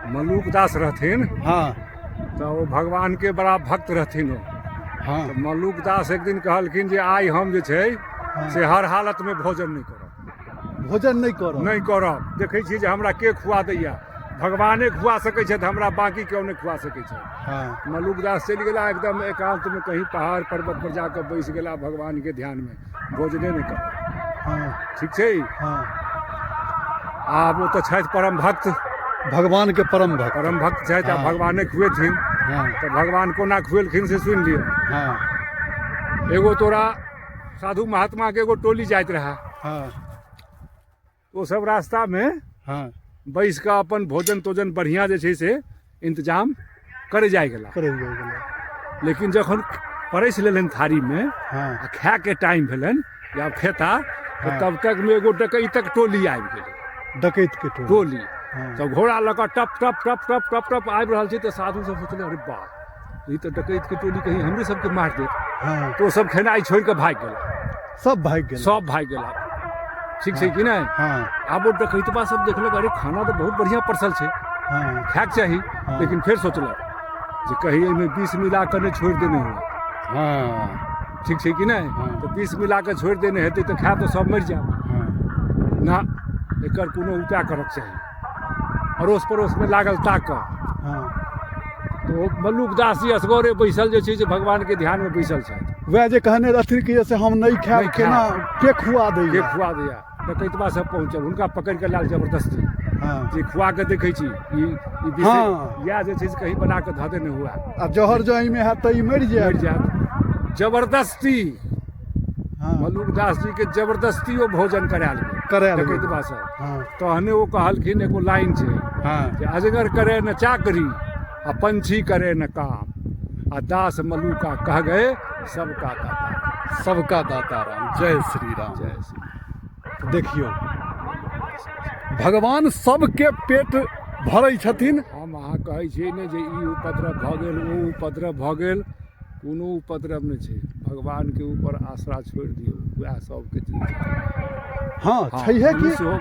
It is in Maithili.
मलूक दास रहथिन। तऽ ओ भगवानके बड़ा भक्त रहथिन ओ। तऽ मलूक दास एक दिन कहलखिन जे आइ हम जे छै से हर हालतमे भोजन नहि करब। भोजन नहि करब? नहि करब। देखै छियै जे हमरा के खुआ दैया, भगवाने खुआ सकै छथि हमरा, बाँकी केओ नहि खुआ सकै छथि। मलूक दास चलि गेला एकदम एकांतमे, कहीं पहाड़ पर्वत पर जाकऽ बैस गेला भगवानके ध्यानमे, भोजने नहि करब। ठीक छै। आब ओ तऽ छथि परम भक्त, भगवान के परम भक्त, परम भक्त छथि आ भगवाने खुएथिन। तऽ भगवान कोना खुएलखिन से सुनि लिअ। एगो तोरा साधु महात्मा के एगो टोली जाइत रहे। ओ सब रास्ता में बैस कऽ अपन भोजन तोजन बढ़िया जे छै से इंतजाम करे जाय गेला। करे जाय गेला। लेकिन जखन परसि लेलनि थारी में आ खाय के टाइम भेलनि जे आब खेता, तऽ तब तक में एगो डकैतक टोली आबि गेलै। डकैत के टोली। टोली। तऽ घोड़ा लऽ कऽ टप टप टप टप टप टप आबि रहल छै। तऽ साधु सब सोचलै, अरे बाप, ई तऽ डकैत के टोली कहीं हमरे सबके मारि देत। तऽ ओ सब खेनाइ छोड़ि कऽ भागि गेला। सब भागि गेला। सब भागि गेला। ठीक छै कि नहि? आब ओ डकैतबा सब देखलक, अरे खाना तऽ बहुत बढ़िआँ परसल छै, खायके चाही। लेकिन फेर सोचलक जे कहीं एहिमे विष मिला कऽ नहि छोड़ि देने हुए। ठीक छै कि नहि? तऽ विष मिला कऽ छोड़ि देने हेतै तऽ खायब तऽ सब मरि जायब। ना, एकर कोनो उपाय करक चाही। अड़ोस पड़ोसमे लागल ताकऽ। तऽ मल्लुक दास जी असगरे बैसल जे छै से भगवानके ध्यानमे बैसल छथि। वएह जे कहने रहथिन कि से हम नहि खायब, केना के खुआ दैया? के खुआ दैया। डकैतबा सब पहुँचल, हुनका पकड़ि कऽ लायल जबरदस्ती जे खुआ कऽ देखै छी ई इएह जे छै से कहीं बना कऽ धऽ देने हुए आ जहर जँ एहिमे हैत तऽ ई मरि जायत। मरि जायत। जबरदस्ती मल्लुक दास जी के जबरदस्ती ओ भोजन करायल गेल। करायल गेल। डकैतबा सब। तहने ओ कहलखिन, एगो लाइन छै जे अजगर करे न चाकरी आ पंछी करे न काम, आ दास मलूका कह गए सबका दाता। सबका दाता राम। जय श्री राम। जय श्री। देखियौ, भगवान सबके पेट भरै छथिन। हम अहाँ कहै छियै ने जे ई उपद्रव भऽ गेल, ओ उपद्रव भऽ गेल, कोनो उपद्रव नहि छै। भगवानके ऊपर आसरा छोड़ि दियौ, वएह सबके चीज। छैहे कि सेहो।